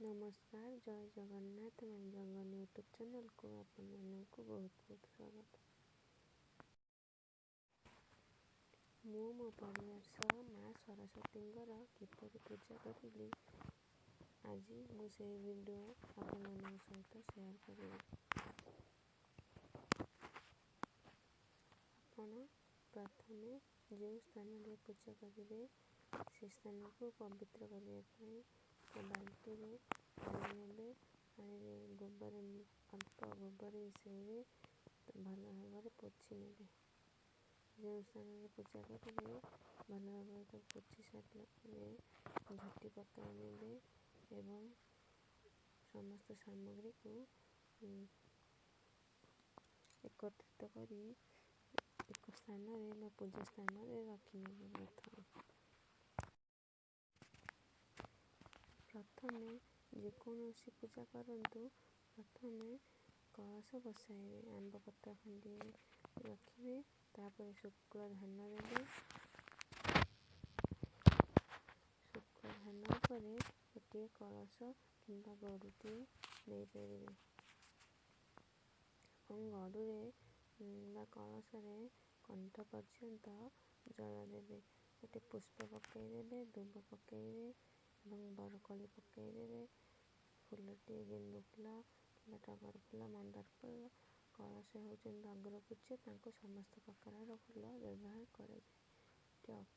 ନମସ୍କାର, ଜୟ ଜଗନ୍ନାଥ। ମାଇ ଜଗନ ୟୁଟ୍ୟୁବ୍ ଚ୍ୟାନେଲ୍କୁ ଆପଣମାନଙ୍କୁ ବହୁତ ବହୁତ ସ୍ୱାଗତ। ମୁଁ ମୋ ପରିବାର ସହ ମା ସରସ୍ୱତୀଙ୍କର କିପରି ପୂଜା କରିଲି, ଆଜି ମୁଁ ସେଇ ଭିଡ଼ିଓ ଆପଣମାନଙ୍କ ସହିତ ସେୟାର କରିବି। ଆପଣ ପ୍ରଥମେ ଯେଉଁ ସ୍ଥାନରେ ପୂଜା କରିବେ, ସେ ସ୍ଥାନକୁ ପବିତ୍ର କରିବା ପାଇଁ ଏକ ବାଲ୍ଟିରେ ପାଣି ନେବେ। ପାଣିରେ ଗୋବର, ଅଳ୍ପ ଗୋବର ମିଶାଇବେ, ଭଲ ଭାବରେ ପୋଛି ନେବେ। ଯେଉଁ ସ୍ଥାନରେ ପୂଜା କରିବେ, ଭଲ ଭାବରେ ତାକୁ ପୋଛି ସାରିଲା ପରେ ଝୋଟି ପକାଇ ନେବେ ଏବଂ ସମସ୍ତ ସାମଗ୍ରୀକୁ ଏକତ୍ରିତ କରି ଏକ ସ୍ଥାନରେ ବା ପୂଜା ସ୍ଥାନରେ ରଖିନେବେ। ପ୍ରଥମେ ଯେକୌଣସି ପୂଜା କରନ୍ତୁ, ପ୍ରଥମେ କଳସ ବସାଇବେ, ଆମ୍ବ ପତ୍ର ଖଣ୍ଡିଏ ରଖିବେ, ତାପରେ ଶୁକ୍ଳ ଧାନ ଦେବେ। ଶୁକ୍ଳ ଧାନ ଉପରେ ଗୋଟିଏ କଳସ କିମ୍ବା ଗଡ଼ୁଟିଏ ଦେଇପାରିବେ ଏବଂ ଗଡ଼ୁରେ ବା କଳସରେ କଣ୍ଠ ପର୍ଯ୍ୟନ୍ତ ଜଳ ଦେବେ। ଗୋଟେ ପୁଷ୍ପ ପକାଇଦେବେ, ଦୁବ ପକାଇବେ ଏବଂ ବରକୋଳି ପକାଇଦେବେ। ଫୁଲଟିଏ, ଗେଣ୍ଡୁ ଫୁଲ କିମ୍ବା ଟଗର ଫୁଲ, ମନ୍ଦାର ଫୁଲ। କଳସ ହେଉଛନ୍ତି ଅଗ୍ରପୂଜ୍ୟ, ତାଙ୍କୁ ସମସ୍ତ ପ୍ରକାରର ଫୁଲ ବ୍ୟବହାର କରାଯାଏ।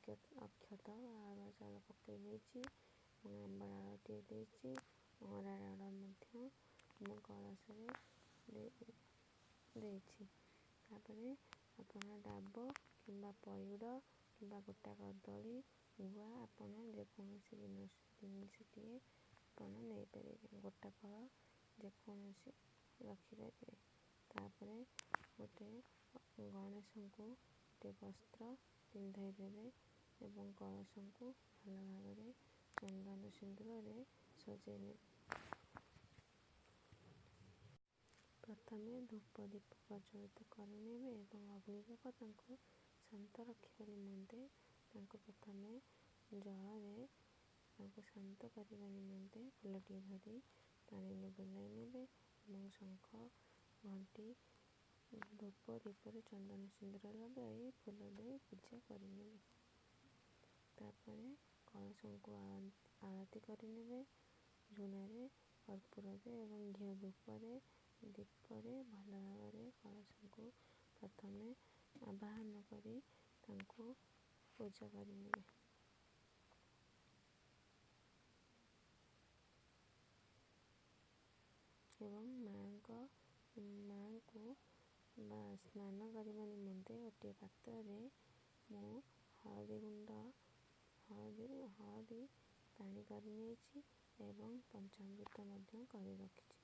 ଏଠି ଅକ୍ଷତ ବା ଅରୁଆ ଚାଉଳ ପକାଇ ନେଇଛି ଏବଂ ଆମ୍ବ ଡାଳଟିଏ ଦେଇଛି। ଅଁଳା ଡାଳ ମଧ୍ୟ ମୁଁ କଳସରେ ଦେଇଛି। ତାପରେ ଆପଣ ଡାବ କିମ୍ବା ପଇଡ଼ କିମ୍ବା ଗୋଟା କଦଳୀ, ଗୁଆ, ଆପଣ ଯେକୌଣସି ଜିନିଷଟିଏ ଆପଣ ନେଇପାରିବେ, ଗୋଟା ଫଳ ଯେକୌଣସି ରଖିପାରିବେ। ତାପରେ ଗୋଟେ ଗଣେଶଙ୍କୁ ଗୋଟେ ବସ୍ତ୍ର ପିନ୍ଧାଇ ଦେବେ ଏବଂ କଳସଙ୍କୁ ଭଲ ଭାବରେ ଚନ୍ଦନ ସିନ୍ଦୁରରେ ସଜେଇ ନେବେ। ପ୍ରଥମେ ଧୂପ ଦୀପ ପ୍ରଜ୍ୱଳିତ କରିନେବେ ଏବଂ ଅଗ୍ନିଦେବତାଙ୍କୁ ଶାନ୍ତ ରଖିବା ନିମନ୍ତେ ତାଙ୍କୁ ପ୍ରଥମେ ଜଳରେ ତାଙ୍କୁ ଶାନ୍ତ କରିବା ନିମନ୍ତେ ଫୁଲଟିଏ ଧରି ପାଣିରେ ବୁଲାଇ ନେବେ ଏବଂ ଶଙ୍ଖ, ଘଣ୍ଟି, ଧୂପ ଦୀପରେ ଚନ୍ଦନ ସିନ୍ଦୁର ଲଗାଇ ଫୁଲ ଦେଇ ପୂଜା କରିନେବେ। ତାପରେ କଳସଙ୍କୁ ଆଳତି କରିନେବେ, ଝୁଣାରେ, କର୍ପୂରରେ ଏବଂ ଘିଅ ଧୂପରେ, ଦୀପରେ ଭଲ ଭାବରେ କଳସଙ୍କୁ ପ୍ରଥମେ ଆବାହନ କରି ତାଙ୍କୁ ପୂଜା କରିନେବେ। ଏବଂ ମାଆଙ୍କୁ ବା ସ୍ନାନ କରିବା ନିମନ୍ତେ ଗୋଟିଏ ପାତ୍ରରେ ମୁଁ ହଳଦୀ ଗୁଣ୍ଡ, ହଳଦୀ ପାଣି କରିନେଇଛି ଏବଂ ପଞ୍ଚାମୃତ ମଧ୍ୟ କରି ରଖିଛି।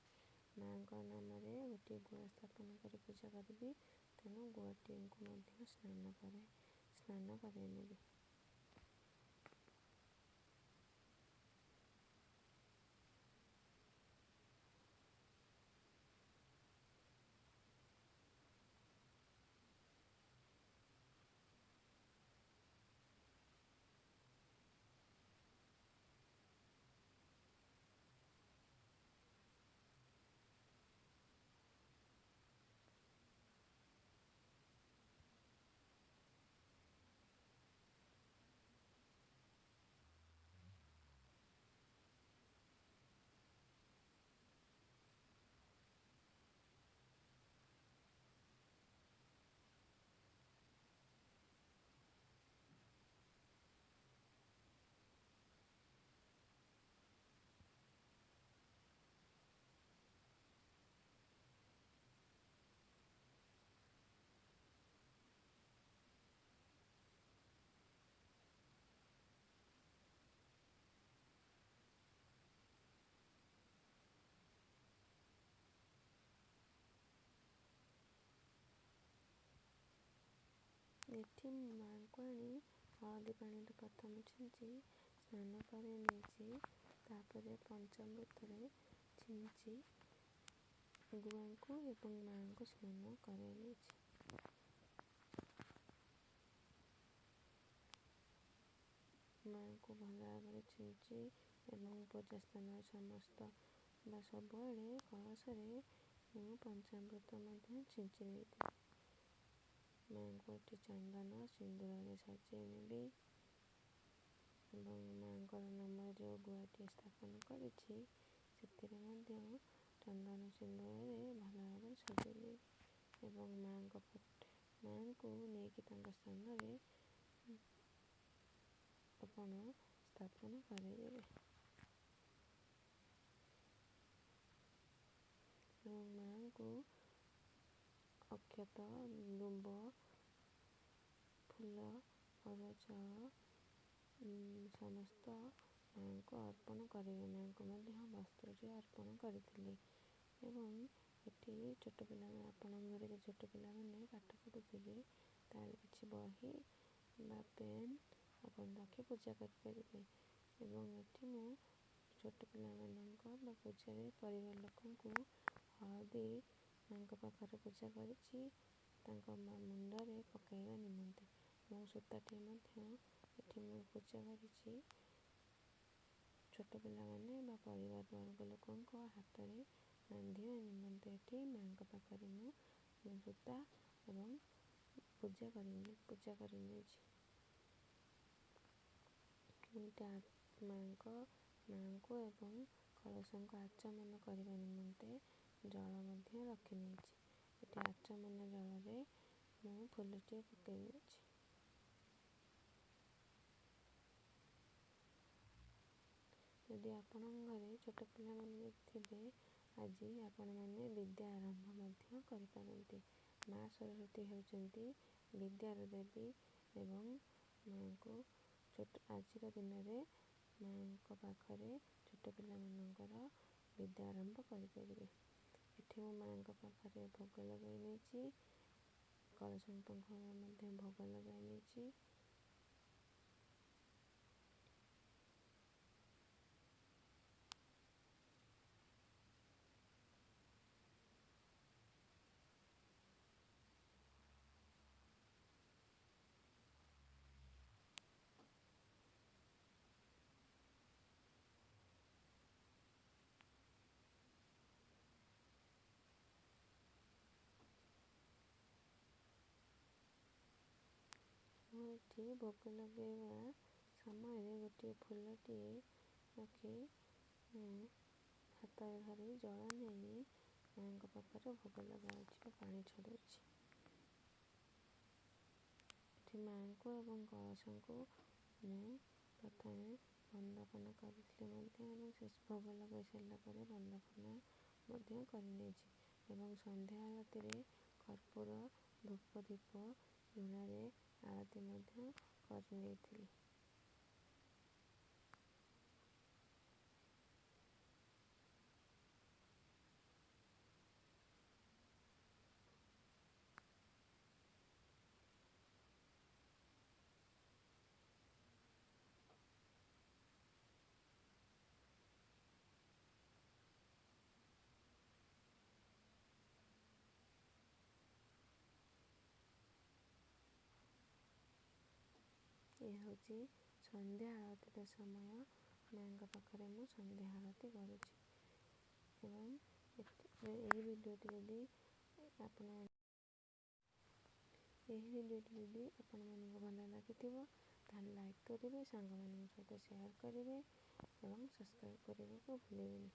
ମାଆଙ୍କ ନାମରେ ଗୋଟିଏ ଗୁଆ ସ୍ଥାପନ କରି ପୂଜା କରିବି, ତେଣୁ ଗୁଆଟିଏକୁ ମଧ୍ୟ ସ୍ନାନ କରାଇ ନେବି। ଏଠି ମୁଁ ମାଆଙ୍କୁ ଆଣି ହଳଦୀ ପାଣିରେ ପ୍ରଥମେ ଛିଞ୍ଚି ସ୍ନାନ କରାଇ ନେଇଛି। ତାପରେ ପଞ୍ଚାମୃତରେ ଛିଞ୍ଚି ଗୁଆଙ୍କୁ ଏବଂ ମାଆଙ୍କୁ ସ୍ନାନ କରାଇ ନେଇଛି। ମାଆଙ୍କୁ ଭଲ ଭାବରେ ଛିଞ୍ଚି ଏବଂ ପୂଜା ସ୍ଥାନରେ ସମସ୍ତ ବା ସବୁଆଡ଼େ କଳସରେ ମୁଁ ପଞ୍ଚାମୃତ ମଧ୍ୟ ଛିଞ୍ଚି ଦେଇଥିଲି। ମାଆଙ୍କୁ ଏଠି ଚନ୍ଦନ ସିନ୍ଦୁରରେ ସଜେଇ ନେବି ଏବଂ ମାଆଙ୍କର ନାମରେ ଯେଉଁ ଗୁଆଟିଏ ସ୍ଥାପନ କରିଛି ସେଥିରେ ମଧ୍ୟ ଚନ୍ଦନ ସିନ୍ଦୁରରେ ଭଲ ଭାବରେ ସଜେଇ ନେବି ଏବଂ ମାଆଙ୍କୁ ନେଇକି ତାଙ୍କ ସ୍ଥାନରେ ଆପଣ ସ୍ଥାପନ କରାଇଦେବେ ଏବଂ ମାଆଙ୍କୁ ଅକ୍ଷତ, ଦୁବ, ଫୁଲ, ଅରୁଆ ଚାଉଳ ସମସ୍ତ ମାଆଙ୍କୁ ଅର୍ପଣ କରିବେ। ମାଆଙ୍କୁ ମଧ୍ୟ ବସ୍ତ୍ରଟିଏ ଅର୍ପଣ କରିଥିଲି। ଏବଂ ଏଠି ଛୋଟ ପିଲାମାନେ, ଆପଣଙ୍କ ଘରେ ଯଦି ଛୋଟ ପିଲାମାନେ ପାଠ ପଢ଼ୁଥିବେ ତାହେଲେ କିଛି ବହି ବା ପେନ୍ ଆପଣ ରଖି ପୂଜା କରିପାରିବେ। ଏବଂ ଏଠି ମୁଁ ଛୋଟ ପିଲାମାନଙ୍କ ବା ପୂଜାରେ ପରିବାର ଲୋକଙ୍କୁ ହଳଦୀ ମାଆଙ୍କ ପାଖରେ ପୂଜା କରିଛି ତାଙ୍କ ମୁଣ୍ଡରେ ପକାଇବା ନିମନ୍ତେ, ଏବଂ ସୂତାଟିଏ ମଧ୍ୟ ଏଠି ମୁଁ ପୂଜା କରିଛି ଛୋଟ ପିଲାମାନେ ବା ପରିବାର ବର୍ଗ ଲୋକଙ୍କ ହାତରେ ବାନ୍ଧିବା ନିମନ୍ତେ। ଏଠି ମାଆଙ୍କ ପାଖରେ ମୁଁ ସୂତା ଏବଂ ପୂଜା କରିନେଇଛି। ମୁଁ ଏଠି ମାଆଙ୍କୁ ଏବଂ କଳସଙ୍କୁ ଆଚମନ କରିବା ନିମନ୍ତେ ଜଳ ମଧ୍ୟ ରଖିନେଇଛି। ଏଠି ଆଚମନ ଜଳରେ ମୁଁ ଫୁଲଟିଏ ପକାଇ ନେଉଛି। ଯଦି ଆପଣଙ୍କ ଘରେ ଛୋଟ ପିଲାମାନେ ଯଦି ଥିବେ, ଆଜି ଆପଣମାନେ ବିଦ୍ୟା ଆରମ୍ଭ ମଧ୍ୟ କରିପାରନ୍ତି। ମା ସରସ୍ୱତୀ ହେଉଛନ୍ତି ବିଦ୍ୟାର ଦେବୀ ଏବଂ ମାଆଙ୍କୁ ଛୋଟ ଆଜିର ଦିନରେ ମାଆଙ୍କ ପାଖରେ ଛୋଟ ପିଲାମାନଙ୍କର ବିଦ୍ୟା ଆରମ୍ଭ କରିପାରିବେ। ଏଠି ମୁଁ ମାଆଙ୍କ ପାଖରେ ଭୋଗ ଲଗାଇ ନେଇଛି, କଳସଙ୍କ ପାଖରେ ମଧ୍ୟ ଭୋଗ ଲଗାଇ ନେଇଛି। ମୁଁ ଏଠି ଭୋଗ ଲଗାଇବା ସମୟରେ ଗୋଟିଏ ଫୁଲଟିଏ ରଖି ମୁଁ ହାତରେ ଧରି ଜଳ ନେଇ ମାଆଙ୍କ ପାଖରେ ଭୋଗ ଲଗାଉଛି ବା ପାଣି ଛଡ଼ଉଛି। ଏଠି ମାଆଙ୍କୁ ଏବଂ କଳସଙ୍କୁ ମୁଁ ପ୍ରଥମେ ବନ୍ଦାପନା କରିଥିଲି ମଧ୍ୟ, ଏବଂ ସେ ଭୋଗ ଲଗାଇ ସାରିଲା ପରେ ବନ୍ଦାପନା ମଧ୍ୟ କରିନେଇଛି ଏବଂ ସନ୍ଧ୍ୟା ଆଳତିରେ କର୍ପୂର, ଧୂପ, ଦୀପ, ଝୁଣାରେ ଆଳତି ମଧ୍ୟ କରିନେଇଥିଲି। ଏ ହେଉଛି ସନ୍ଧ୍ୟା ଆଳତିର ସମୟ। ମାଆଙ୍କ ପାଖରେ ମୁଁ ସନ୍ଧ୍ୟା ଆଳତି କରୁଛି। ଏବଂ ଏହି ଭିଡ଼ିଓଟି ଯଦି ଆପଣ ଏହି ଭିଡ଼ିଓଟି ଯଦି ଆପଣମାନଙ୍କୁ ଭଲ ଲାଗିଥିବ ତାହେଲେ ଲାଇକ୍ କରିବେ, ସାଙ୍ଗମାନଙ୍କ ସହିତ ସେୟାର କରିବେ ଏବଂ ସବସ୍କ୍ରାଇବ୍ କରିବାକୁ ଭୁଲିବେନି।